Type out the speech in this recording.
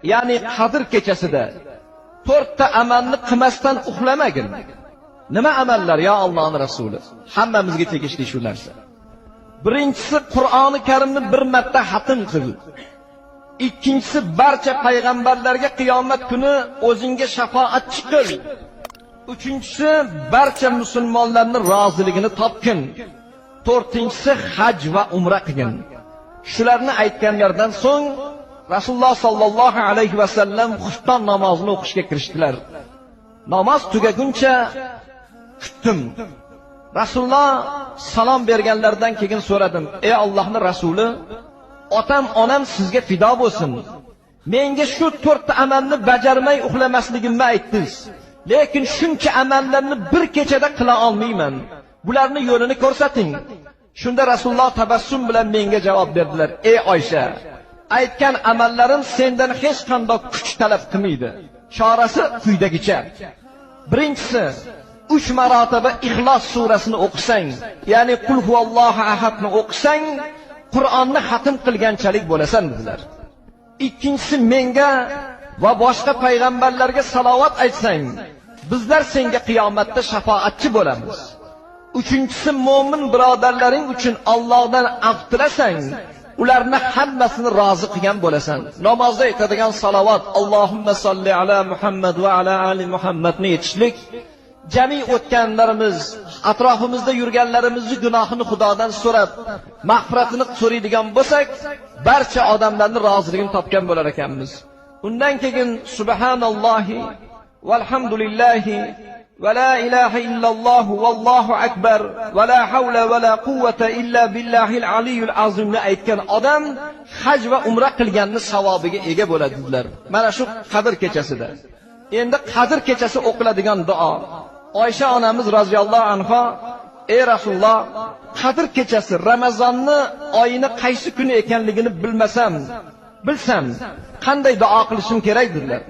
Ya'ni Qadr kechasida to'rtta amalni qilmasdan uxlamagin. Nima amallar yo Allohning rasuli? Hammamizga tegishli shu narsa. Birinchisi Qur'oni Karimni bir marta xatm qil. Ikkinchisi barcha payg'ambarlarga qiyomat kuni o'zingga shafoatchi qil. Uchinchisi barcha musulmonlarning roziligini topgin. To'rtinchisi haj va umra qilgin. Shularni aytganlaridan so'ng Rasululloh sallallohu alayhi va sallam xufton namozini o'qishga kirishdilar. Namoz tugaguncha kutdim. Rasululloh salom berganlaridan keyin so'radim: "Ey Allohning rasuli, otam onam sizga fido bo'lsin. Menga shu to'rtta amalni bajarmay uxlamasligimni aytdingiz. Lekin shuncha amallarni bir kechada qila olmayman. Bularni yo'lini ko'rsating." Shunda Rasululloh tabassum bilan menga javob berdilar: "Ey Oysha, aytgan amallarim sendan hech qanday kuch talab qilmaydi. Chorasi quyidagicha. Birinchisi, 3 marotaba Ixlos surasini o'qisang, ya'ni Qul huvallohu ahadni o'qisang, Qur'onni xatm qilganchalik bo'lasan dedilar. Ikkinchisi, menga va boshqa payg'ambarlarga salovat aytsang, bizlar senga qiyomatda shafoatchi bo'lamiz. Uchinchisi, mo'min birodarlaring uchun Allohdan af tilasang, ularni hammasini rozi qilgan bo'lasan. Namozda aytadigan salovat Allohumma solli ala Muhammad va ala ali Muhammadni aytishlik, jami o'tganlarimiz, atrofimizda yurganlarimizni gunohini Xudodan so'rab, mag'firatini so'raydigan bo'lsak, barcha odamlarning roziligini topgan bo'lar ekanmiz. Undan keyin subhanallohi valhamdulillahi va la ilaha illalloh vallohu akbar va la havla va la quvvata illa billahil aliyyul azimni aytgan odam haj va umra qilganning savobiga ega bo'ladi dedilar. Mana shu Qadr kechasida. Endi Qadr kechasi o'qiladigan duo. Oysha onamiz roziyallohu anha: "Ey Rasululloh, Qadr kechasi Ramazonni oyini qaysi kuni ekanligini bilmasam, bilsam qanday duo qilishim kerak?" dedilar.